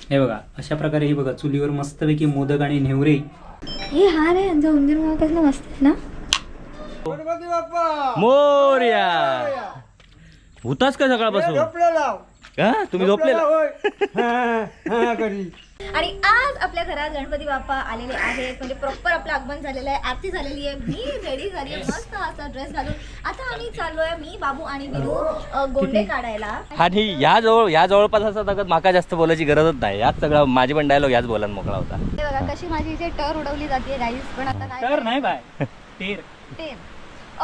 हे बघा, अशा प्रकारे हे बघा चुलीवर मस्तपैकी मोदक आणि नेवरे. हे हा रे यांचा उंदीर मामा कसला मस्त आहे ना. मोर्या होताच का सकाळपासून? का तुम्ही झोपलेला? आणि आज आपल्या घरात गणपती बाप्पा आलेले आहेत, म्हणजे प्रॉपर आपलं आगमन झालेलं आहे, आरती झालेली आहे, मी रेडी झाली आहे मस्त असा ड्रेस घालून. आता आम्ही चाललोय, मी बाबू आणि विनू गोंडे काढायला. आणि या जवळपास असा ताकद माका जास्त बोलायची गरजच नाही. यात सगळा माझे पण डायलॉग याच बोलायला मोकळा होता. हे बघा कशी माझी इथे टर उडवली जाते राईस. पण आता काय तर नाही बाय टेर टेप,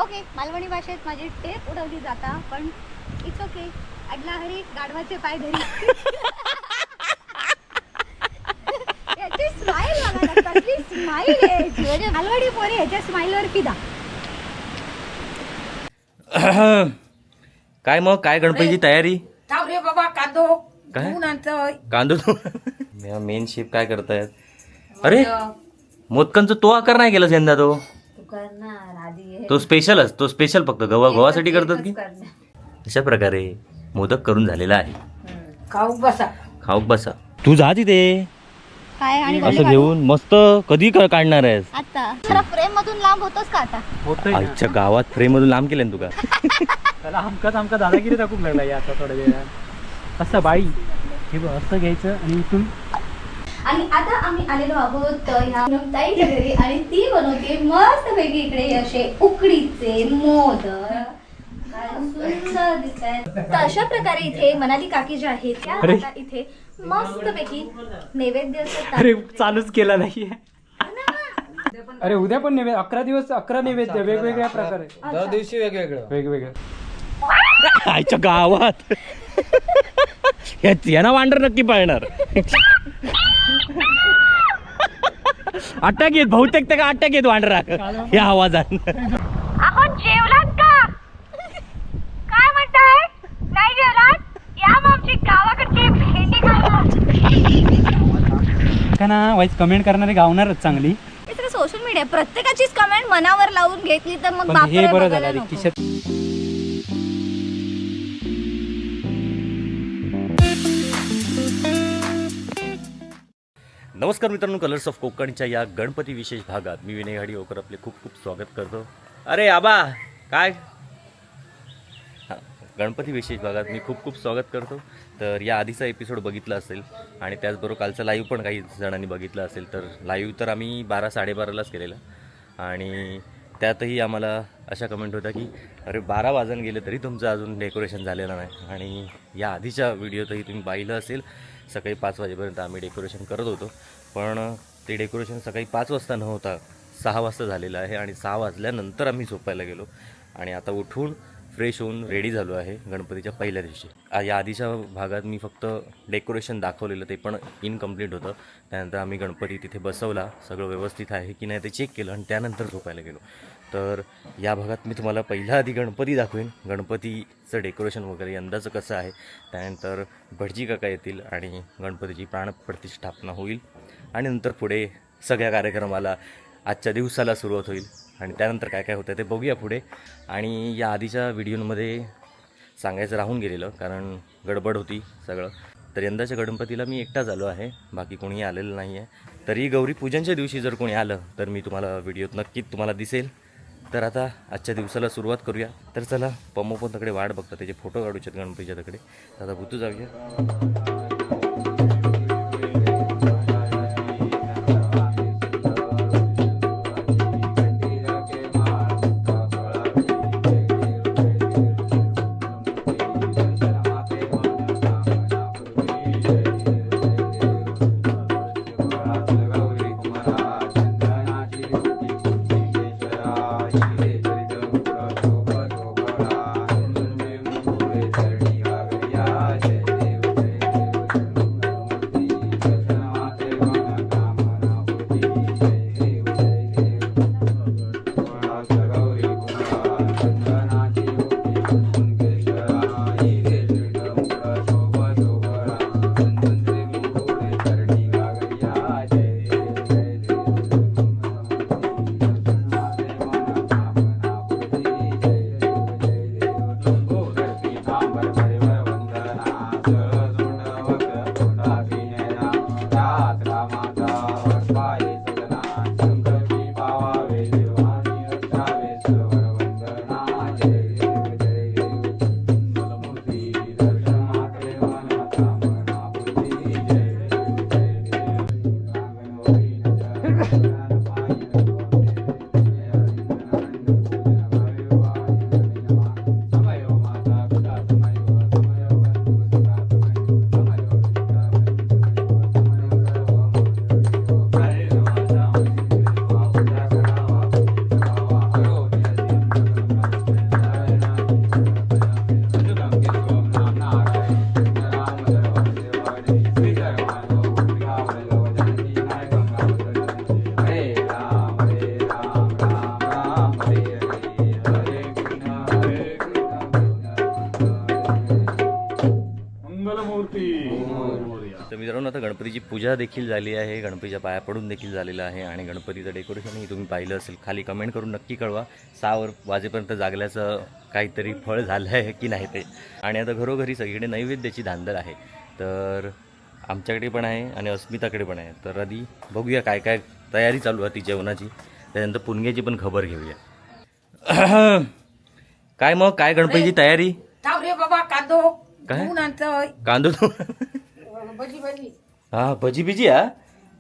ओके मालवणी भाषेत माझी टेप उडवली जाता, पण it's okay. अडला हरी गाढवाचे पाय धरी. याची स्माईल बघा ना, कसली स्माईल आहे याची. म्हणजे मालवणी पोरी ह्याच्या स्माईलवर फिदा. काय मग काय गणपतीची तयारी? थांब रे बाबा, कांदो काय? धुवून आणतोय. कांदो मेन शेप काय करतायत? अरे मोदकांचा तो आकार नाही केला यंदा. तो तो स्पेशलच, तो स्पेशल फक्त गव्हासाठी करतात की. अशा प्रकारे मोदक करून झालेला आहे. खाऊ बसा, खाऊक बसा. तू जा तिथे काय आणि गोंडे असं काढू? घेऊन मस्त कधी काढणार आहेस? आता जरा फ्रेम मधून लांब होतोस का आता? होतोय ना. आजच्या गावात फ्रेम मधून लांब केलं ना तुका. त्याला हमकाच हमका दादागिरी दाखवू लागला या आता थोड्या वेळात. असं बाई हे बघ, असं घ्यायचं आणि इथून. आणि आता आम्ही आलेलो आहोत ह्या ताईच्या घरी आणि ती बनवते मस्तपैकी इकडे असे उकडीचे मोदक. काय सुंदर दिसतायत. तर अशा प्रकारे इथे मनाली काकी ज्या आहेत त्या अरे. आता इथे मस्तपैकी नैवेद्य असं अरे चालूच केला नाहीये. अरे उद्या पण नैवेद्य, 11 दिवस 11 नैवेद्य वेगवेगळ्या प्रकारे, दर दिवशी वेगवेगळं वेगवेगळं. आईच्या गावात यांना वांडर नक्की पाळणार. अटॅक येत बहुतेक, त्या अटॅक येत वांडरा या आवाजात. अहो जेवलात का? काय म्हणताय? नाही जेवलात? या मग आमची गावाकडची भेंडी खायला. का ना वाईज कमेंट करणारे गावणारच चांगली. हे सगळं सोशल मीडिया, प्रत्येकाचीच कमेंट मनावर लावून घेतली तर मग पण हे बापरे बरं बघायला झालं रे, नको. खिशात. नमस्कार मित्रांनो, कलर्स ऑफ कोकणच्या या गणपती विशेष भागात मी विनय घाडीओकर आपले खूप खूप स्वागत करतो. अरे आबा काय, हां, गणपती विशेष भागात मी खूप खूप स्वागत करतो. तर या आधीचा एपिसोड बघितला असेल आणि त्याचबरोबर कालचा लाईव्ह पण काही जणांनी बघितला असेल. तर लाईव्ह तर आम्ही 12 साडेबारालाच केलेला आणि त्यातही आम्हाला अशा कमेंट होत्या की अरे 12 वाजून गेले तरी तुमचं अजून डेकोरेशन झालेलं नाही. आणि या आधीच्या व्हिडिओतही तुम्ही पाहिलं असेल, सकाळी 5 वाजेपर्यंत आम्ही डेकोरेशन करत होतो. पण ते डेकोरेशन सकाळी 5 वाजता न होता 6 वाजता झालेलं आहे आणि 6 वाजल्यानंतर आम्ही झोपायला गेलो आणि आता उठून फ्रेश होऊन रेडी झालो आहे गणपतीच्या पहिल्या दिवशी. या आधीच्या भागात मी फक्त डेकोरेशन दाखवलेलं, ते पण इनकम्प्लीट होतं. त्यानंतर आम्ही गणपती तिथे बसवला, सगळं व्यवस्थित आहे की नाही ते चेक केलं आणि त्यानंतर झोपायला गेलो. तर या भागात मी तुम्हाला पहिला आधी गणपती दाखवेन, गणपतीचं डेकोरेशन वगैरे यंदाचं कसं आहे. त्यानंतर भटजी काका येतील आणि गणपतीची प्राणप्रतिष्ठापना होईल आणि नंतर पुढे सगळ्या कार्यक्रमाला आजच्या दिवसाला सुरुवात होईल आणि त्यानंतर काय काय होतं ते बघूया पुढे. आणि या आधीच्या व्हिडिओमध्ये सांगायचं राहून गेलेलं कारण गडबड होती सगळं. तर यंदाच्या गणपतीला मी एकटाच आलो आहे, बाकी कोणीही आलेलं नाही आहे. तरी गौरी पूजनच्या दिवशी जर कोणी आलं तर मी तुम्हाला व्हिडिओत नक्कीच तुम्हाला दिसेल. तर आता आजच्या दिवसाला सुरुवात करूया. तर चला, पम्मो पण तकडे वाट बघतात, त्याचे फोटो काढूच्यात गणपतीच्या तकडे. तर आता भुतू जाऊया. मित्रांनो, आता गणपतीची पूजा देखील झाली आहे, गणपतीच्या पाया पडून देखील झालेलं आहे आणि गणपतीचं डेकोरेशनही तुम्ही पाहिलं असेल. खाली कमेंट करून नक्की कळवा 6 वाजेपर्यंत जागल्याचं काहीतरी फळ झालं आहे की नाही ते. आणि आता घरोघरी सगळीकडे नैवेद्याची धांदल आहे, तर आमच्याकडे पण आहे आणि अस्मिताकडे पण आहे. तर आधी बघूया काय काय तयारी चालू आहे ती जेवणाची, त्यानंतर पुणग्याची पण खबर घेऊया. काय मग, काय गणपतीची तयारी? थांब रे बाबा, कांदो काय? धुवून आणतोय. कांदो भजी भजी. हा, भजी बिजी. हा,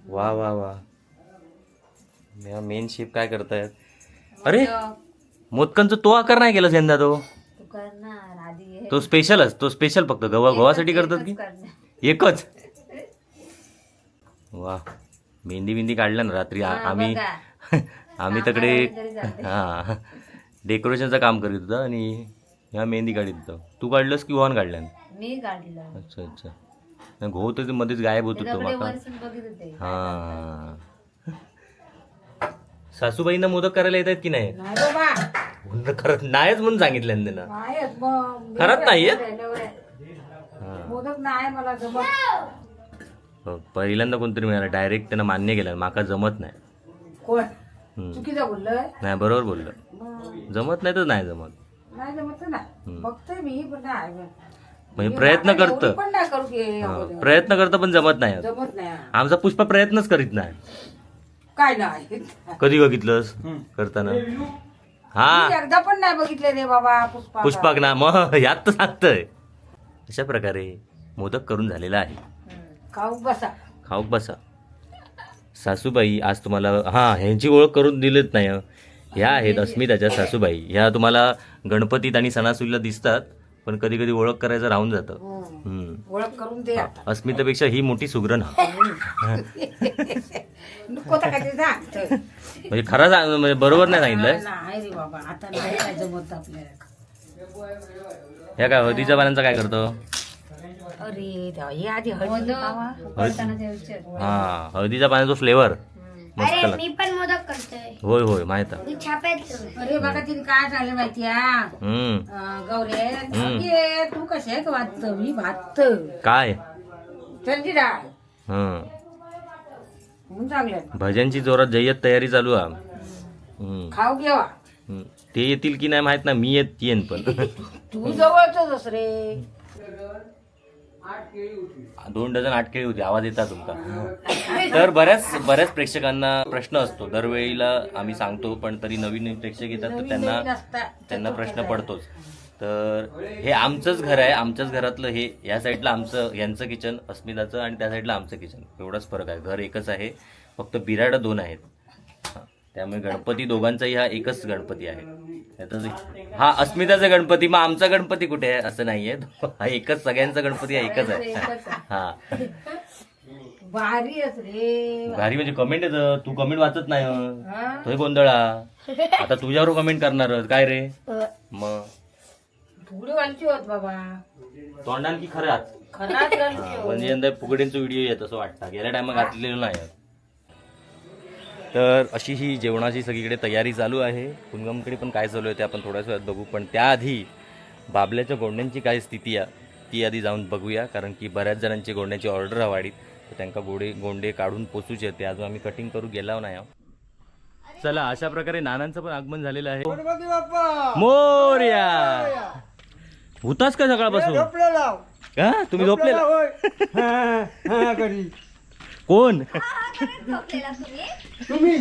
वा वा वा. मेन शेप काय करतायत? अरे मोदकांचा तो आकार नाही केला यंदा तो. तू करणार आधी. तो स्पेशलच, तो स्पेशल फक्त गव्हासाठी करतात की एकच. वा, मेहंदी बिंदी काढला ना रात्री. आम्ही आम्ही तकडे हा डेकोरेशनचं काम करीत होतं आणि ह्या मेहंदी काढीत होतं. तू काढलंस की वाहन काढलं? मी काढलं. अच्छा अच्छा. नाही, घो तर मध्येच गायब होत होतो माका. बघित होते. हा, सासूबाईंना मोदक करायला येत आहेत की नाही? नाही बाबा. करत नाहीच म्हणून सांगितलं त्यांना. नाही मग. खरंच नाही येत? मोदक नाही मला जमत. हो, पहिल्यांदा कोणतरी मिळालं डायरेक्ट त्यांना मान्य केलं, माका जमत नाही. कोण? हम्म. चुकीचं बोललोय? नाही, बरोबर बोललं. मग जमत नाही तर नाही जमत. नाही जमत ना, बघतोय मी पण नाही. म्हणजे प्रयत्न करत, एवढी पण नाही करू की हा, प्रयत्न करतं पण जमत नाही. जमत नाही. आमचा पुष्पा प्रयत्नच करीत नाही. काय नाही. कधी बघितलंस करताना? हा, मी एकदा पण नाही बघितले रे बाबा पुष्पा. पुष्पाक ना, मग यात तर सांगतोय. अशा प्रकारे मोदक करून झालेला आहे. खाऊ बसा. खाऊक बसा. सासूबाई आज तुम्हाला हा ह्यांची ओळख करून दिलीच नाही. ह्या आहेत अस्मिताच्या सासूबाई. ह्या तुम्हाला गणपतीत आणि सणासुदीला दिसतात, पण कधी कधी ओळख करायचं राहून जातं. हम्म. ओळख करून दे आता. अस्मितापेक्षा ही मोठी सुग्रण हा. नको तर काय ते सांग. म्हणजे खरं सांग, म्हणजे बरोबर नाही सांगितलं. नाही रे बाबा, आता नाही काय जमत आपल्याला. ह्या काय हळदीच्या पानांचा काय करतो? अरे देवा, हे आधी हळदी लावा. हा, हळदीच्या पाण्याचा फ्लेवर मस्त अरे लागतो. मी पण मोदक करतोय. होय होय, माहित आहे. मी छापायचं. अरे बघा तिने काय झालं माहिती आहे? हम्म. गौरे हम्म. तू कसे वाचत मी भात काय चंदी डाळ हं म्हणून चांगलं भजनची जोरात जय्यत तयारी चालू आहे. हम्म. खाऊ घेवा. हम्म. ते येतील की नाही माहित ना, मी येत येईन पण. तू जवळच रे. 2 डझन 8 केळी होती. आवाज येतात तुमका? तर बऱ्याच बऱ्याच प्रेक्षकांना प्रश्न असतो, दरवेळीला आम्ही सांगतो पण तरी नवीन नवीन प्रेक्षक येतात तर नवीन त्यांना नवीन असतात. त्यांना प्रश्न पडतोच. तर हे आमचंच घर आहे, आमच्याच घरातलं हे. या साईडला आमचं यांचं किचन अस्मिताचं आणि त्या साईडला आमचं किचन, एवढाच फरक आहे. घर एकच आहे, फक्त बिराडं 2 आहेत. हा, त्यामुळे गणपती दोघांचाही हा एकच गणपती आहे. त्यातच हा अस्मिताचा गणपती, मग आमचा गणपती कुठे आहे असं नाहीये. हा एकच सगळ्यांचा गणपती हा एकच आहे. हा भारी रे. भारी म्हणजे कमेंट येतं, तू कमेंट वाचत नाही. हा? तो गोंधळा आता तुझ्यावर कमेंट करणार काय रे? मग फुगडी घालची होत बाबा. तोंडान की खरंच? खराच घालची होत. म्हणजे यंदा फुगडींचा व्हिडिओ येत असं वाटतं, गेल्या टायमा घातलेलं नाही. तर अशी ही जेवणाची सगळीकडे तयारी चालू आहे. पुनगमकडे पण काय चालू आहे ते आपण थोड्याच वेळात बघू, पण त्याआधी बाबल्याच्या गोंड्यांची काय स्थिती आहे ती आधी जाऊन बघूया, कारण की बऱ्याच जणांची गोंड्यांची ऑर्डर वाढीत, तर त्यांना गोंडे काढून पोचूचे, ते अजून आम्ही कटिंग करू गेला नाही. चला, अशा प्रकारे नानांचं पण आगमन झालेलं आहे. मोरया होताच का सकाळपासून? का तुम्ही झोपलेला? कोण तुम्ही?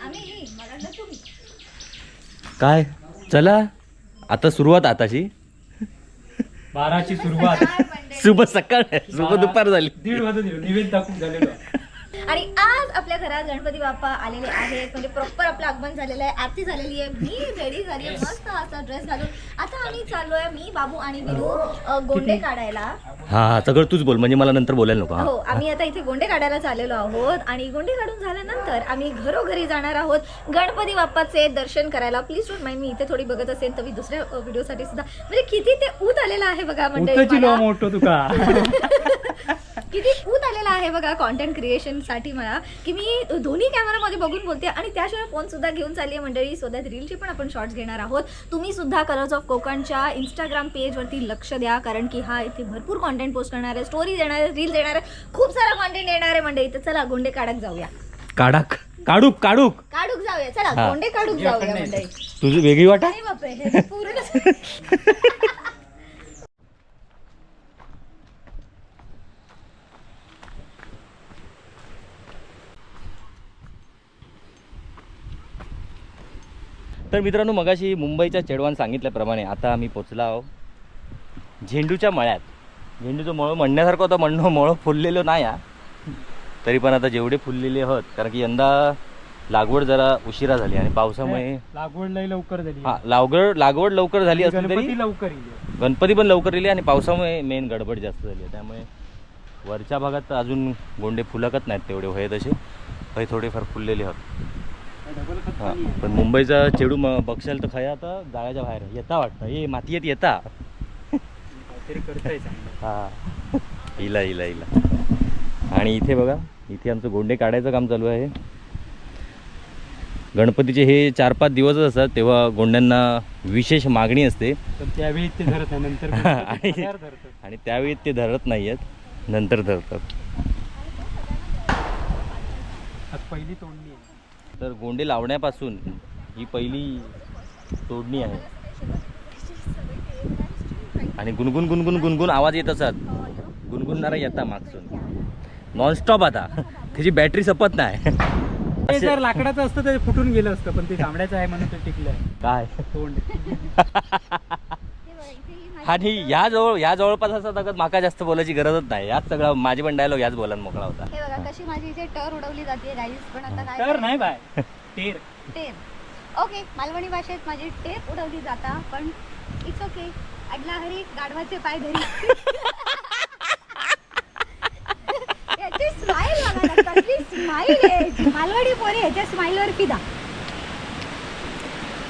आम्ही, मला वाटलं तुम्ही. काय चला आता सुरुवात आताशी 12ची सुरुवात. शुभ सकाळ, शुभ दुपार झाली. 1:30 वाजून गेलो, निवेद दाखवून झालेलो. आणि आज आपल्या घरात गणपती बाप्पा आलेले आहेत, म्हणजे प्रॉपर आपलं आगमन झालेलं आहे, आरती झालेली आहे, मी रेडी झाली आहे मस्त असा ड्रेस घालून. आता आम्ही चाललोय, मी बाबू आणि विनू गोंडे काढायला. हा सगळं तूच बोल, म्हणजे मला नंतर बोलायला नको. हो, आम्ही आता इथे गोंडे काढायला चाललेलो आहोत आणि गोंडे काढून झाल्यानंतर आम्ही घरोघरी जाणार आहोत गणपती बाप्पाचे दर्शन करायला. प्लीज don't mind, मी इथे थोडी बघत असेल तर मी दुसऱ्या व्हिडिओसाठी सुद्धा, म्हणजे किती ते ऊत आलेलं आहे बघा मंडळी, मोठो तुका किती ऊत आलेला आला आहे बघा कॉन्टेंट क्रिएशनसाठी मला, की मी दोन्ही कॅमेरामध्ये बघून बोलते आणि त्याशिवाय फोनसुद्धा घेऊन चालली आहे मंडळी. सो that रीलचे पण आपण शॉर्ट्स घेणार आहोत. तुम्ही सुद्धा कलर्स ऑफ कोकणच्या इंस्टाग्राम पेजवरती लक्ष द्या, कारण की हा इथे भरपूर कॉन्टेंट पोस्ट करणार आहे, स्टोरी देणार आहे, रील देणार आहे, खूप सारा कॉन्टेंट येणार आहे मंडळी. तर चला गोंडे काढत जाऊया. काढाक काढूक काढूक काढूक जाऊया, चला हा. गोंडे काढूक जाऊया मंडळी. तुझी वेगळी वाटा. अरे बापरे, हे पूर्ण तर मित्रांनो, मगाशी मुंबईच्या चेडवान सांगितल्याप्रमाणे आता आम्ही पोचलो आहोत झेंडूच्या मळ्यात. झेंडूचं मळं म्हणण्यासारखं होतं, म्हणणं मळं फुललेलं नाही हा, तरी पण आता जेवढे फुललेले आहोत, कारण की यंदा लागवड जरा उशिरा झाली आणि पावसामुळे लागवड लई लवकर झाली. हा, लागवड लागवड लवकर झाली असली तरी गणपती लवकर येईल. गणपती पण लवकर येईल आणि पावसामुळे मेन गडबड जास्त झाली आहे. त्यामुळे वरच्या भागात तर अजून गोंडे फुलकत नाहीत तेवढे, होय तसे हय थोडेफार फुललेले आहोत. डबल खत हा, पाणी आहे. पण मुंबईचा चेडू बघशाल तर खया आता जाळ्याच्या बाहेर येता वाटतं, ये मातीयेत येता. काहीतरी करताय चांगलं. हा, इला इला इला. आणि इथे बघा, इथे आमचं गोंडे काढायचं काम चालू आहे. गणपतीचे हे 4-5 दिवसच असतात तेव्हा गोंड्यांना विशेष मागणी असते. पण त्यावेळी ते धरत नाही, नंतर गणपती झाल्यावर धरतात. आणि त्यावेळी ते धरत नाही आहेत, नंतर धरतात. आज पहिली तोडणी आहे. तर गोंडे लावण्यापासून ही पहिली तोडणी आहे. आणि गुणगुण गुणगुण गुणगुण आवाज येत असत, गुणगुणणारा येता मागसून नॉनस्टॉप. आता त्याची बॅटरी संपत नाही. ते जर लाकडाचं असतं तर फुटून गेलं असतं, पण ते चामड्याचं आहे म्हणून ते टिकलं आहे. काय तोंड. आणि ह्या जवळपास असा ताकद माका जास्त बोलायची गरजच नाही. याच सगळा माझे पण डायलॉग याच बोलायला मोकळा होता. हे बघा कशी माझी इथे टर उडवली जाते गाईस. पण आता काय तर नाही बाय, टेर टेर. ओके, मालवणी भाषेत माझी टेर उडवली जाता, पण it's okay. अडला हरी गाढवाचे पाय धरी. याची स्माईल बघा ना, कसली स्माईल आहे. मालवणी पोरी ह्याच्या स्माईलवर फिदा.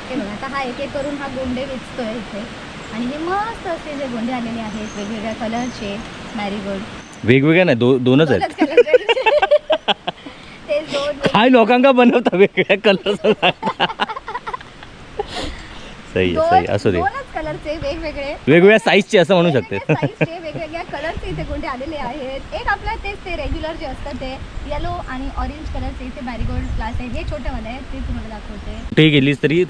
हे बघा आता हा एक एक करून हा गोंडे वेचतोय इथे. आणि हे मस्त असे जे गोंडे आलेले आहेत वेगवेगळ्या कलरचे, मॅरीगोल्ड. वेगवेगळ्या नाही, दोनच आहेत. ते दोन काय लोकांका बनवता वेगवेगळ्या कलर. सही आहे, सही असू दे. दोनच कलरचे वेगवेगळे वेगवेगळ्या साईजचे असं म्हणू शकते. वेगवेगळ्या साईजचे वेगवेगळ्या कलरचे इथे गोंडे आलेले आहेत. एक आपलं तेच ते रेग्युलर जे असतात ते येलो आणि ऑरेंज कलरचे इथे मॅरीगोल्ड क्लास आहे. हे छोटेवाले आहे ते तुम्हाला दाखवते. कुठेही गेलीस तरी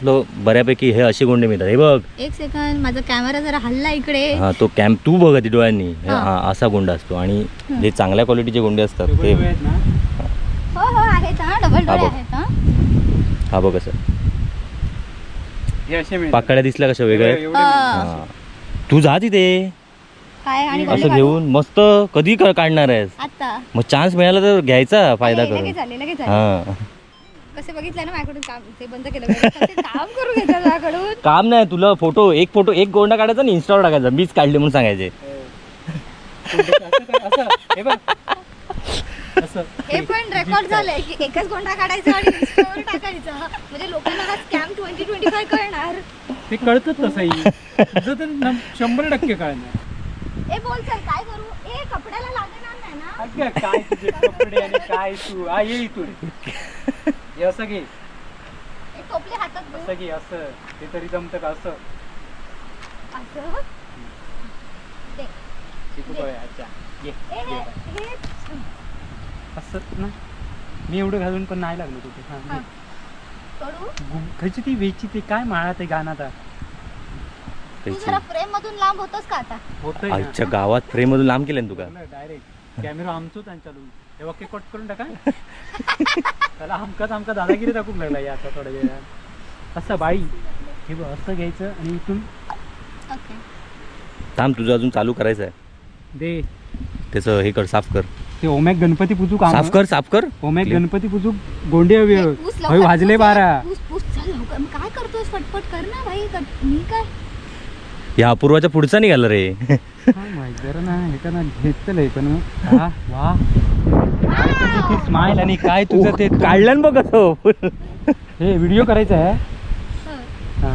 बऱ्यापैकी हे असे गोंडे मिळतात. हे बघ, एक सेकंड, माझा कॅमेरा जरा हल्ला इकडे. हा तो कॅम्प तू बघ ती डोळ्यांनी, हा असा गोंडा असतो. आणि जे चांगल्या क्वालिटीचे गोंडे असतात ते डबल आहेत ना. हो हो आहेत हा, डबल डोळे बघ. आहेत हा. हा बघ असं हे असे मिळतात. पाकळ्या दिसल्या कशा वेगळ्या. एवढे मिळतात. हा. तू जा तिथे काय आणि गोंडे असं काढू? घेऊन मस्त कधी काढणार आहेस? आता मग चान्स मिळाला तर घ्यायचा फायदा अरे, करून. लगेच आले, लगेच आले. हा कसे बघितलं ना माझ्याकडून काम ते बंद केलं बरं. कसे काम करून घेतात माझ्याकडून. काम नाही तुला, फोटो एक फोटो एक गोंडा काढायचा आणि इन्स्टावर टाकायचा, मीच काढले म्हणून सांगायचे. असं हे बघ असं हे पण रेकॉर्ड झालंय की एकच गोंडा काढायचा आणि Insta वर टाकायचा, म्हणजे लोकांना हा स्कॅम 2025 कळणार. ते कळतच तसंही तुझं तर 100% कळणार. ए बोल सर, काय करू? ए कपड्याला लागणार नाही ना? अगं, काय तुझे कपडे आणि काय तू, हा ये इथून, हे असं घे, ए, टोपली हातात घेऊ. असं घे, असं ते तरी जमतं का असं? असं दे. शिकू बघ, अच्छा ये, ए, ये हे बाय. हे असं ना, मी एवढं घालून पण नाही लागलो कुठे. हा, हा. घे. करू खयची ती वेची ती काय माळा ते गाणं आता तू जरा फ्रेम मधून लांब होतोस का आता? होतंय आजच्या गावात फ्रेम मधून लांब केलं ना तुका. डायरेक्ट कॅमेरा आमचोच आणि चालू हे वाक्य कट करून टाका. त्याला आमकाच आमका दादागिरी दाखवूक लागला या आता थोड्या वेळात. असं बाई, हे बघ असं घ्यायचं आणि इथून. ओके थांब, तुझं अजून चालू करायचं आहे दे त्याचं, हे कर, साफ कर, ते ओमॅक गणपती पूजू का? साफ कर, साफ कर. ओमॅक गणपती पूजू गोंडे हवे. ए, पूस लवकर, हवे वाजले पूस, 12. पूस पूस चल लवकर. मग काय करतोस? फटफट कर ना भाई. मी काय या अपूर्वाच्या पुढचा निघाला रे. काय माहित जरा ना हे का ना घेतलंय पण वा वा तुझी ती स्माईल आणि काय तुझं ते काढलं ना बघ असं. हे व्हिडिओ करायचा आहे. हा.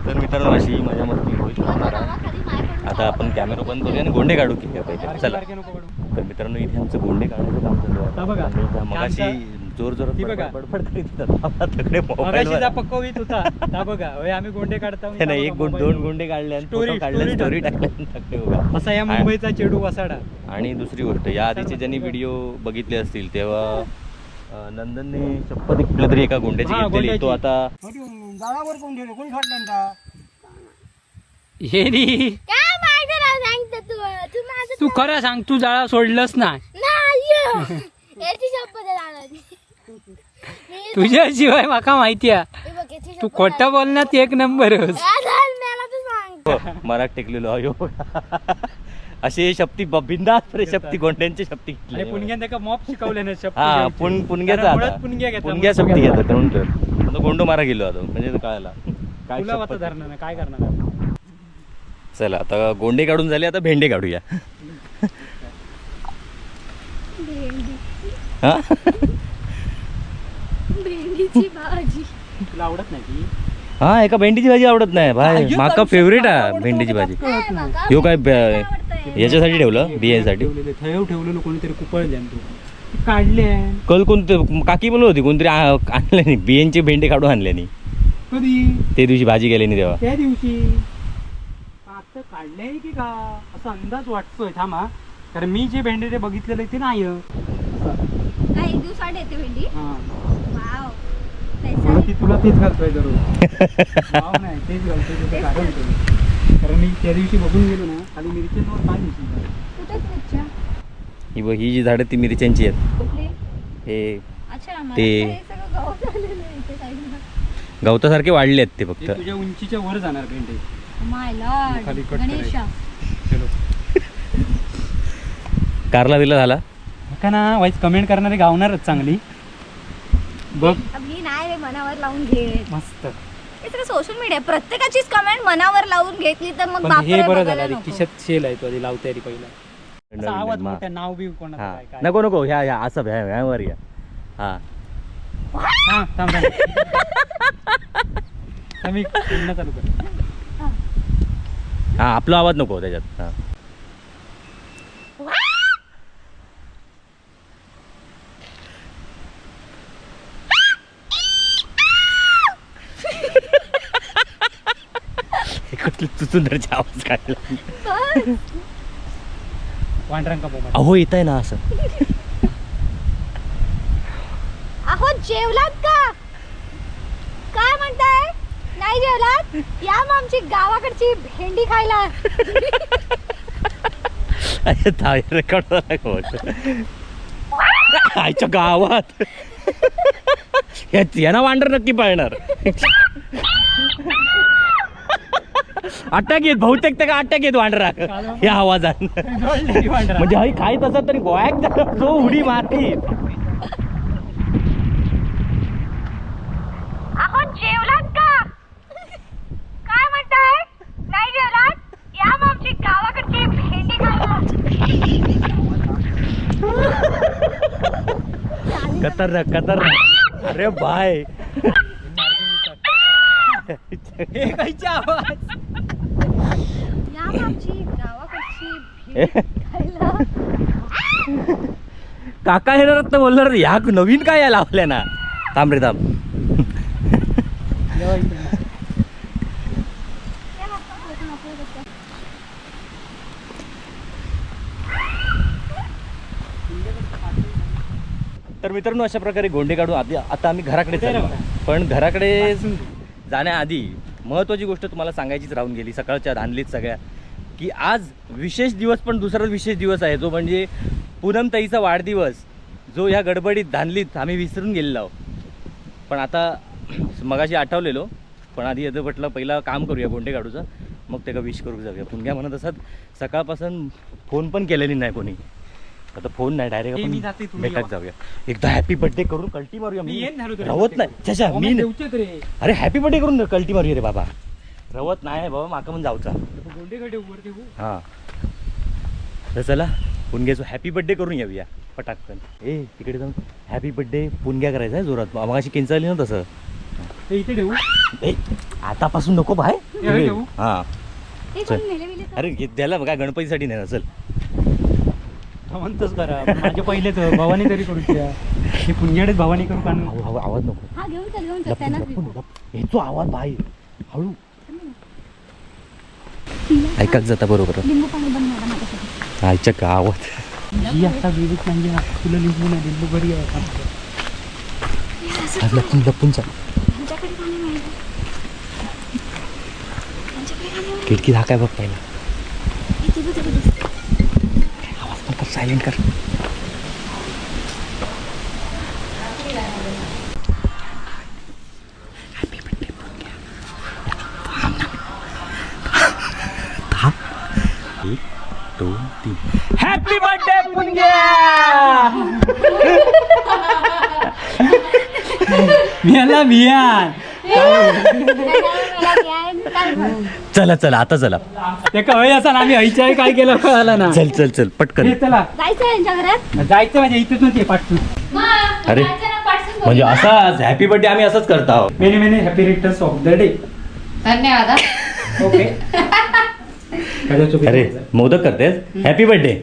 तर मित्रांनो, अशी मजा मस्ती होईल होणार आहे. खाली माझ्याकडून आता आता आपण कॅमेरा बंद करूया आणि गोंडे काढू की पहिले. चला तर मित्रांनो, इथे आमचं गोंडे काढायचं काम चालू हा बघा. आहे. मगाशी जोर जोरात ती बघा. बडबड करीत होता. तकडे मगाशी जा पकवीत होता ता बघा. होय, आम्ही गोंडे काढता. नाही, एक दोन गोंडे काढले आणि Story- photo काढले, story story टाकले आणि तकडे उभा. असा या मुंबईचा चेडू वसाडा. आणि दुसरी गोष्ट, या आधीचे ज्यांनी व्हिडिओ बघितले असतील तेव्हा नंदनने शपथ कुठल्या तरी एका गोंड्याची हा, घेतलेली. तो गोंड्याची. आता जाळावर कोण ठेवले, कोण सोडलं? हे नी. काय माझं नाव सांगतो तू? तू माझं तू खरं सांग, तू जाळा सोडलंच नाही. नाही, याची शपथ आहे. मी तुझ्याशिवाय माका माहिती आहे हे बघ, याची तू शपथ खोटं बोलण्यात एक नंबर आहे. मला तू सांग. मराठ टेकलेलो अयो असे शक्ती बिंदास शक्ती गोंड्यांची शक्ती घेतली. पुणग्यान त्याका मॉप शिकवले ना शपथी हा घ्यायची. पुणग्याचा कारण मुळात आता. पुणग्या घेतला. पुणग्या शक्ती घेतात म्हणून तर. आता गोंडो मारा गेलो आता म्हणजे कळायला काय तुला शपथ. आता धरणार नाही, काय करणार? चला आता गोंडे काढून झाले, आता भेंडे काढूया. हा? भेंडीची भाजी तुला आवडत नाही ती? हा, एका भेंडीची भाजी आवडत नाही भाई. अय्यो, माका ताई, फेवरेट आहे आवडतो भेंडीची मला भाजी. कळत नाही. ह्यो काय याच्यासाठी ठेवलं बियांसाठी. ठेवलेले, थैव ठेवलेलं कोणीतरी कुपळले आणि तू काढले. कल कोणते काकी बोलत होती, कोणतरी आणले नाही बियांचे भेंडे काढून आणले नाही कधी? ते दिवशी भाजी गेली नाही तेव्हा. त्या दिवशी आता काढले की का असा अंदाज वाटतोय. थांबा, कारण मी जे भेंडे ते बघितलेले ते नाही. काय एक दिवस आड येते भेंडी? हा. वाव. म्हणून ती तुला तेच घालतोय दररोज. वाव नाही, तेच घालतोय तुझं कारण ते. कारण मी त्या दिवशी बघून गेलो ना खाली मिरच्यांवर काय दिसली. कुठे मिरच्या? ही बघ, ही जी झाडं ती मिरच्यांची आहेत. कुठली? हे. अच्छा, मला ते- वाटलं हे सगळं गवत झालेलं आहे इथे साईडला. गवतासारखे वाढले आहेत ते फक्त. ते तुझ्या उंचीच्या वर जाणार भेंडे. माय लॉर्ड खाली कट गणेशा. चलो. कारला बिला झाला का ना वाईज कमेंट करणारे गावणारच चांगली बघ. मी नाही रे मनावर लावून घे. मस्त. हे सगळं सोशल मीडिया, प्रत्येकाचीच कमेंट मनावर लावून घेतली तर मग पण बापरे हे बरं बघायला झालं रे, नको. खिशात शेल आहे तो आधी लावते रे पहिला. असा आवाज मा- मोठा, नाव बी कोणाचं हा काय काय. नको नको, ह्या ह्या असं ह्या ह्यावर या. हा हा थांब थांब. थांब, मी पुन्हा चालू कर. हा, आपला आवाज नको त्याच्यात. हा हे कसले चुचुंदरचा आवाज काढला. वांढरांका मोबाईल. अहो येत आहे ना असं. अहो जेवलात का? काय म्हणताय, नाही जेवलात? या मग आमची गावाकडची भेंडी खायला. अरे थांब, रेकॉर्ड झाला का बघ. आईच्या गावात यांना वांडर नक्की पाळणार. अटॅक येत बहुतेक, त्या अटॅक येत वांडरा या आवाजात. म्हणजे हई खायत असत तरी गोळ्याक झाला जो उडी मारती. अहो जेवलात का? काय म्हणताय, नाही जेवलात? या मग आमची गावाकडची भेंडी खायला. खतरनाक खतरनाक. अरे बाय. हे कायचा आवाज? या मग आमची गावाकडची भेंडी खायला. काका हे रत्न बोलणार ह्या नवीन काय या लावल्या ना. थांब रे थांब. तर मित्रांनो, अशा प्रकारे गोंडे काढून आधी आता आम्ही घराकडे चाललो. पण घराकडे जाण्याआधी महत्त्वाची गोष्ट तुम्हाला सांगायचीच राहून गेली सकाळच्या धानलीत सगळ्या, की आज विशेष दिवस पण दुसरा विशेष दिवस आहे, जो म्हणजे पूनमताईचा वाढदिवस, जो ह्या गडबडीत धानलीत आम्ही विसरून गेलेलो आहोत. पण आता मगाशी आठवलेलो, पण आधी येतं म्हटलं पहिला काम करूया गोंडे काढूचं, मग ते का विश करू जाऊया. पुणग्या म्हणत असत सकाळपासून फोन पण केलेली नाही कोणी. आता फोन नाही, डायरेक्ट ए, मी आपण जाते, तुम्ही भेटत या. जाऊया. एकदा हॅपी बर्थडे करून कल्टी मारूया. मी मी येईन ना रे तुला. रवत नाही. छे, छे, मी मी देऊचेच रे. अरे हॅपी बर्थडे करून कल्टी मारूया रे बाबा. रवत नाही बाबा, माका पण जाऊचा. गोंडे कडे वर ठेवू. हां तर चला पुणग्याचं हॅपी बर्थडे करून येऊया पटाकन. ए तिकडे जाऊन हॅपी बर्थडे पुणग्या करायचा आहे जोरात. मगाशी किंचाळली ना तसं. हे इथे ठेवू. ए आतापासून नको भाय. हे ठेवू. हां हे अरे त्याला काय गणपतीसाठी नाही ना, चल म्हणतोच करा माझे पहिलेच भवानी तरी करू त्या. हे पुंजेडेच भवानी करू काढू. आवाज नको. हा घेऊन चल, घेऊन चल त्यांनाच. येतो आवाज भाई, हळू ऐकाच जाता बरोबर. लिंबू पाणी बनवणार माझ्यासाठी. आयच्या गावात ही आता विविध म्हणजे तुला लिंबू नाही, लिंबू घरी आहे. लपून लपून चाल. खिडकी झाकाय बघ पहिला. आवाज पण सायलेंट कर. Happy birthday 1 2 3. हॅपी बर्थडे पुणग्या. मेला भियान. चला चला आता चला. ते कळलं असा आम्ही आईच्या काय केलं कळालं ना. चल चल चल पटकन चला. जायचं यांच्या घरात. जायचं म्हणजे इथेच नव्हती पाठवून. अरे म्हणजे असाच हॅपी बर्थडे आम्ही असंच करतो आहोत. Many many happy returns of the day. धन्यवाद. ओके. अरे मोदक करतेस? हॅपी बर्थडे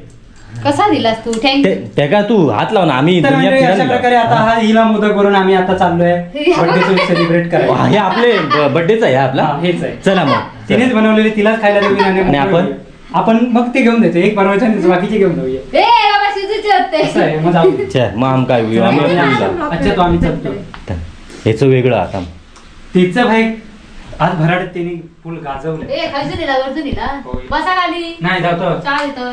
कसा दिलास तू? Thank you. त्या का तू हात लाव ना. आम्ही तर दुनिया म्हणजे अशा फिरायला. प्रकारे आता हा हिला मोदक भरून आम्ही आता चाललोय बर्थडे सेलिब्रेट करायला. हे आपले बर्थडेच आहे आपला. हेच आहे. चला मग तिनेच बनवलेले, तिलाच खायला देऊया. आणि आपण आपण मग ते घेऊन द्यायचं. एक बनवायचं आणि बाकीचे घेऊन जाऊया. ए बाबा शिजूचे होते. असं आहे मग जाऊ. मग आम काय अच्छा तो आम्ही चालतो. ह्याचं वेगळं आता तिचं भाई आज भराडत तिने फुल गाजवलं. ए खायचं दिला वरतून दिला बसा खाली. नाही जातो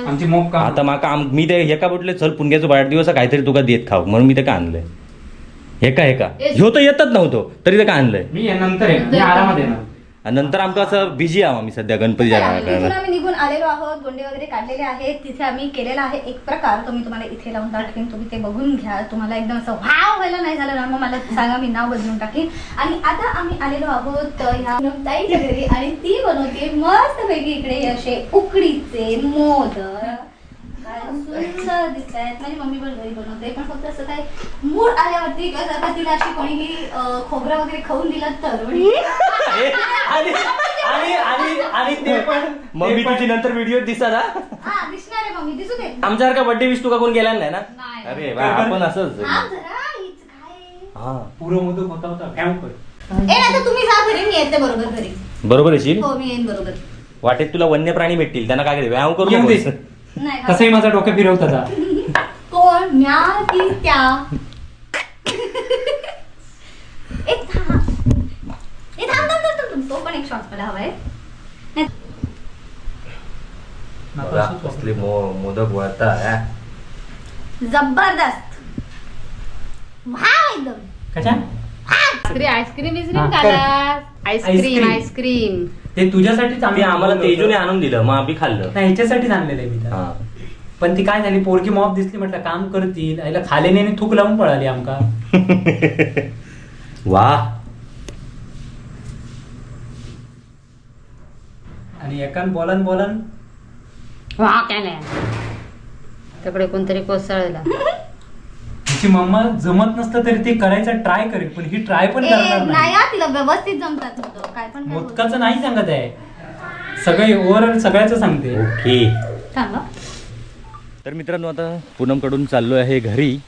आमची मोप का आता माका मी ते एका बोटले चल पुणग्याचो वाढदिवस काहीतरी तुका देत खाऊ म्हणून मी ते का आणलंय. हेका हेका ह्यो तर येतच नव्हतो तरी ते का आणलंय. मी नंतर येणार, मी आरामात येणार. आणि नंतर आमचं असं बिझी आहो आम्ही सध्या गणपतीच्या तिथून आम्ही निघून आलेलो आहोत. गोंडे वगैरे काढलेले आहेत. तिथे आम्ही केलेला आहे एक प्रकार, तो मी तुम्हाला इथे लावून दाखवेन, तुम्ही ते बघून घ्या. तुम्हाला एकदम असं वाव व्हायला नाही झालं ना मग मला सांगा, मी नाव बदलून टाकेन. आणि आता आम्ही आलेलो आहोत ह्या ताईच्या घरी आणि ती बनवते मस्तपैकी इकडे असे उकडीचे मोदक. सुंदर दिसत आहेत. माझी मम्मी पण घरी बनवते, पण फक्त असं काय मूड आल्यावरती किंवा जर का तिला अशी कोणीही खोबरं वगैरे खाऊन दिलं तर आणि ते पण मम्मी तुझी नंतर व्हिडिओ दिसता ना. हा दिसणार आहे मम्मी, दिसू दे. आमच्यासारखा बर्थडे विश तुका कोण गेला नाही ना. अरे वा, आपण असंच पुरं मोदक होता होता भ्याव कर. ए आता तुम्ही जा घरी, मी येते बरोबर घरी. बरोबर येशील? हो मी येईन बरोबर. वाटेत तुला वन्य प्राणी भेटतील, त्यांना काय व्यायाम करू नकोस. तसंही माझा डोकं फिरवत होता. कोण म्या की त्या? एक थांब थांब थांब, तो पण एक शॉट मला हवाय. कसले मोदक वाढता जबरदस्त एकदम. कशा आईस्क्रीम आईस्क्रीम खाला? आईस्क्रीम आईस्क्रीम ते तुझ्यासाठीच आम्ही आम्हाला तेजूने आणून दिलं, मग आम्ही खाल्लं. नाही ह्याच्यासाठीच आणलेलं आहे मी. पण ती काय झाली, पोरकी मॉप दिसली म्हटलं काम करतील, आईला खाले नाही थूक लावून पळाली आमका. वा. आणि एकान बोलन बोलन वा काय नाही तिकडे कोणतरी कोसळला. तिची मम्मा जमत नसतं तरी ते करायचं ट्राय करेल, पण ही ट्राय पण करणार नाही. तिला व्यवस्थित जमतात काय पण. मोदकाचं नाही सांगत आहे, सगळे ओव्हरऑल सगळ्याच सांगते. ओके तर मित्रांनो आता पूनमकडून चाललो आहे घरी.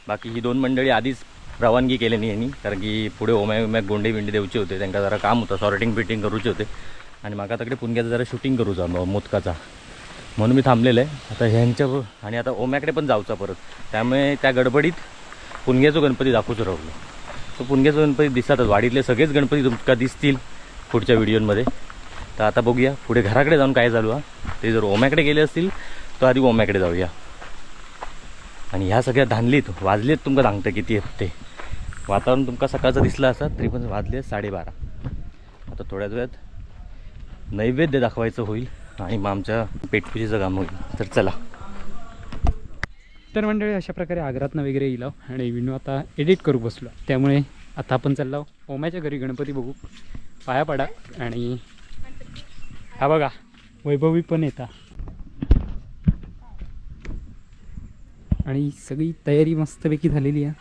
बाकी ही दोन मंडळी आधीच रवानगी केली नाही यांनी, कारण की पुढे ओम्या उम्या गोंडे बिंडे द्यायचे होते, त्यांना जरा काम होतं, सॉर्टिंग बिटिंग करूचे होते. आणि माका तिकडे पुणग्याचं जरा शूटिंग करूचा मोदकाचा, म्हणून मी थांबलेलं आहे आता ह्यांच्या. आणि आता ओम्याकडे पण जाऊचा परत, त्यामुळे त्या गडबडीत पुणग्याचो गणपती दाखवूच राहिलो. तो पुणग्याचो गणपती दिसतातच, वाडीतले सगळेच गणपती तुमका दिसतील पुढच्या व्हिडिओमध्ये. तर आता बघूया पुढे घराकडे जाऊन काय चालू हा. ते जर ओम्याकडे गेले असतील तर आधी ओम्याकडे जाऊया. आणि ह्या सगळ्या धानलीत वाजलेत, तुमका सांगतं किती आहेत ते. वातावरण तुमका सकाळचं दिसलं असं तरी पण वाजले 12:30. आता थोड्याच वेळात नैवेद्य दाखवायचं होईल आणि मग आमच्या पेटपूजेचं काम होईल. तर चला तर मंडळी अशा प्रकारे आग्रातनं वगैरे येईल आणि विनू आता एडिट करू बसलो, त्यामुळे आता आपण चाललो ओम्याच्या घरी गणपती बघू, पाया पडा. आणि हा बघा वैभवी पण येता आणि सगळी तयारी मस्तपैकी झालेली आहे.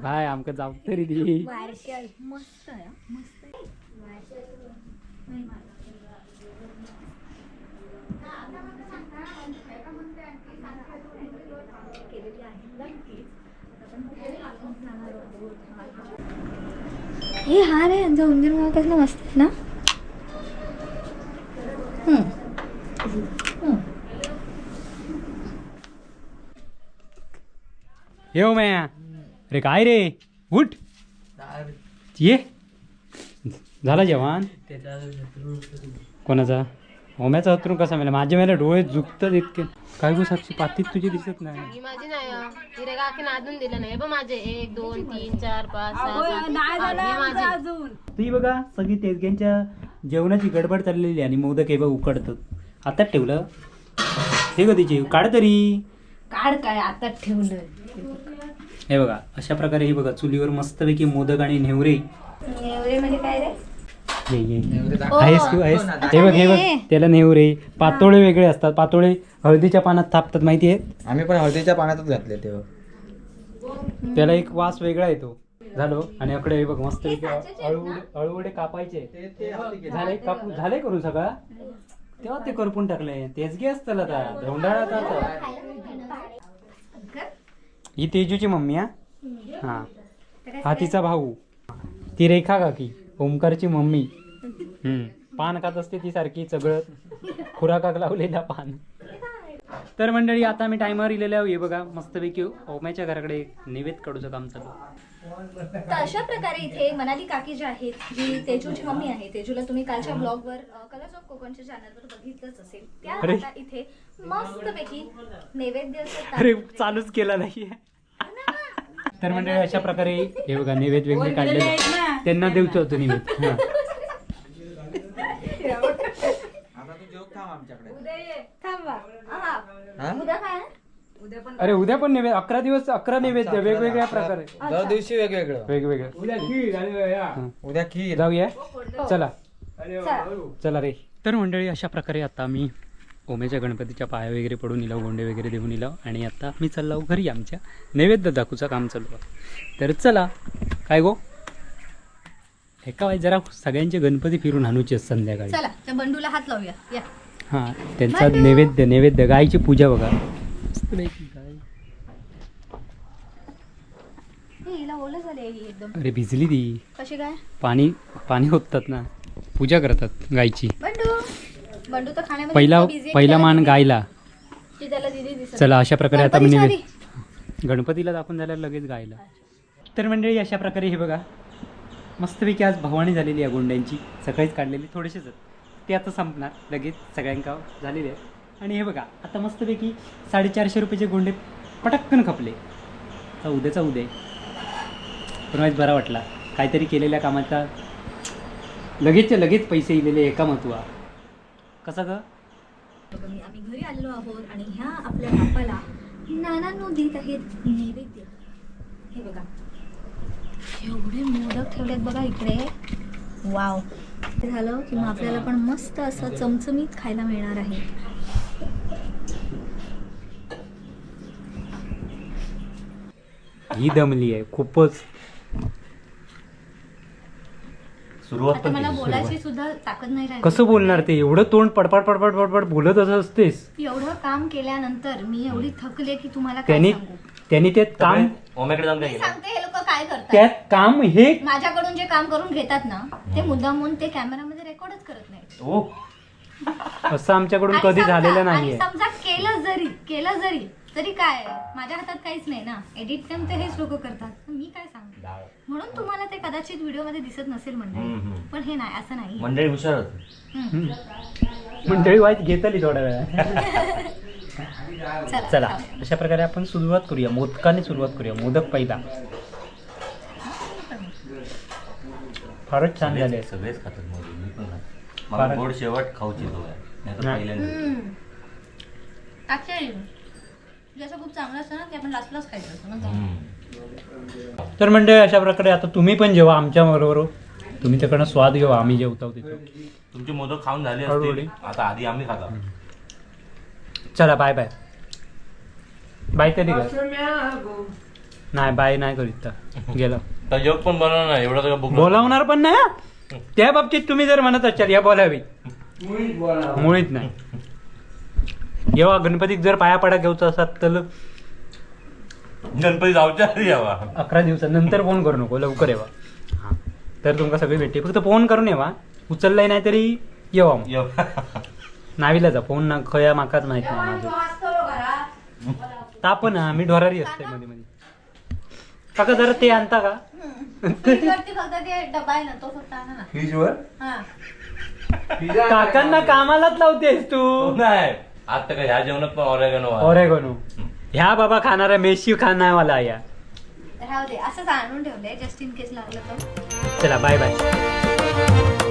भाय आमका जाऊ तरी दी. मस्त. हे हार आहे यांचा, उंदीर मामा कसला मस्त आहे ना. हे मॅ रे काय रे, उठ ये. झाला जेवण? कोणाचा? ओम्याचा हतरून कसा मेला? माझे मेला डोळे झुकतात इतके. काय गो साक्षी, पातीत तुझी दिसत नाही. माझी नाही अजून दिलं नाही बघ माझे 1 2 3 4 5 6 7 8. ती बघा सगळी तेजग्यांच्या जेवणाची गडबड चाललेली आणि मोदक हे बघ उकडतात. आता ठेवलं हे कधीची काढ तरी काढ काय आता ठेवलं. हे बघा अशा प्रकारे हे बघा चुलीवर मस्तपैकी मोदक आणि नेवरे. नेवरे म्हणजे काय रे? आहेस तू आहेस. हे बघ हे बघ त्याला नेवरे. पातोळे वेगळे असतात, पातोळे हळदीच्या पानात थापतात माहिती आहे. आम्ही पण हळदीच्या पाण्यातच घातले तेव्हा त्याला एक वास वेगळा येतो. झालो आणि अकडे हे बघ मस्तपैकी अळूवडे कापायचे झाले, कापून झाले करून सगळा तेव्हा ते करपून टाकले. तेच घे असतं आता धोंडाळा. ही तेजूची मम्मी. हा हा हा तिचा भाऊ. ती रेखा काकी ओमकारची मम्मी. पान खात असते ती सारखी चगळत, खुराकाक लावलेला पान. तर मंडळी आता मी टायमावर इलेला. हे बघा मस्तपैकी ओम्याच्या घराकडे नैवेद्य काढूचं काम चालू. तर अशा प्रकारे इथे मनाली काकी जी आहेत, जी तेजूची मम्मी आहे, तेजूला तुम्ही कालच्या ब्लॉगवर कलर्स ऑफ कोकणच्या चॅनलवर बघितलंच असेल. त्या आता इथे मस्तपैकी नैवेद्य अरे चालूच केला नाही. तर मंडळी अशा प्रकारे हे बघा नैवेद्य वेगळे काढलेले त्यांना देऊच होतो नैवेद्य. अरे उद्या पण नैवेद्य, 11 दिवस 11 नैवेद्य वेगवेगळ्या प्रकारे, दर दिवशी वेगवेगळं वेगवेगळं. उद्या खीर जाऊया चला चला रे. तर मंडळी अशा प्रकारे आता मी ओमेच्या गणपतीच्या पाया वगैरे पडून इलाव, गोंडे वगैरे देऊन इलाव आणि आता मी चाललो घरी. आमच्या नैवेद्य दाखवूचं काम चालू आहे. तर चला काय गो हे काय जरा सगळ्यांचे गणपती फिरून आणूचे संध्याकाळी. चला त्या बंडूला हात लावूया. हां त्यांचा नैवेद्य नैवेद्य गायची पूजा बघा. अरे भिजली ती कशी काय? पाणी पाणी ओततात ना, पूजा करतात गायची. बंडू तर खाण्यामध्ये पहिला पहिला मान गायला. चला अशा प्रकारे आता मी नैवेद्य गणपतीला दाखवून झाल्यावर लगेच गायला. तर मंडळी अशा प्रकारे हे बघा मस्तपैकी आज भवानी झालेली आहे गोंड्यांची, सकाळीच काढलेली थोडेसेच ते आता संपणार लगेच, सगळ्यांका झालेले आहे. आणि हे बघा आता मस्तपैकी 450 रुपयाचे गोंडे पटक्कन खपले. आता उद्याचा उद्या पण आज बरा वाटला, काहीतरी केलेल्या कामाचा लगेचच्या लगेच पैसे इलेले एका महत्वा. कसं ग आम्ही घरी आलेलो आहोत आणि ह्या आपल्या बापाला नानांनो देत आहेत नैवेद्य. हे बघा एवढे मोदक ठेवलेत बघा इकडे. वाव, ते झालं की मग आपल्याला पण मस्त असं चमचमीत खायला मिळणार आहे. ही दमली आहे खूपच. सुरुवात मला बोलायची सुद्धा ताकद नाही राहिली. कसं बोलणार ते, एवढं तोंड पडपड पडपड पडपड बोलत असं असतेस. एवढं काम केल्यानंतर मी एवढी थकले की तुम्हाला काय सांगू. त्यांनी ते काम ओम्याकडे जाऊन काय केलं सांगते, हे लोक काय करतात त्यात काम, हे माझ्याकडून जे काम करून घेतात ना ते मुद्दामून ते कॅमेरामध्ये रेकॉर्डच करत नाही. असं आमच्याकडून कधी झालेलं नाहीये. समजा केलं जरी तरी काय माझ्या हातात काहीच नाही ना, एडिट तर हेच लोक करतात, मी काय सांगू. म्हणून तुम्हाला ते कदाचित व्हिडिओ मध्ये दिसत नसेल मंडळी, पण हे नाही, असं नाही. मंडळी हुशार होती, मंडळी वाईट घेतली थोड्या वेळा. चला अशा प्रकारे आपण सुरुवात करूया, मोदकाने सुरुवात करूया. मोदक पहिला फारच छान झाले. सगळेच खातात मोदक, मी पण खातो. मला गोड शेवट खाऊची सवय. जसं खूप चांगलं असतं ना ते आपण लास्टलाच खायचं असतं ना. तर मंडळी अशा प्रकारे आता तुम्ही पण जेवा आमच्या बरोबर, तुम्ही तिकडनं स्वाद घेवा, आम्ही जेवतो तिथं. तुमचे मोदक खाऊन झाले असतील आता, आधी आम्ही खाता. चला बाय बाय बाय तरी नाही, बाय नाही करीत गेलं तर योग पण बनवणार नाही एवढं सगळं बोलावणार पण नाही. त्या बाबतीत तुम्ही जर म्हणत असाल या बोलावी, मुळीच नाही. येवा गणपतीक जर पाया पडा घेऊचा असात तर गणपती जाऊच्या आधी यावा. 11 दिवसानंतर फोन करू नको, लवकर येवा. हां, तर तुमका सगळी भेटते. फक्त फोन करून येवा, उचललाय नाही तरी येवा मग. येवा. नावीला जा फोन ना खया माकाच माहित नाही माझं. ताप ना मी ढोरारी असते मध्ये मध्ये. काका जरा ते आणता का? फ्रीजवरती फक्त ते डबा आहे ना तो फक्त आणा ना. फ्रीजवर हा. काकांना कामालाच लावतेस तू. नाही, आता काय ह्या जेवणात पण ऑरेगनो आहे. ओरेगोनो ह्या बाबा खाणारा मेशी खाणावाला या. राहू दे, असंच आणून ठेवलंय जस्ट इन केस लागलं तर. चला बाय बाय.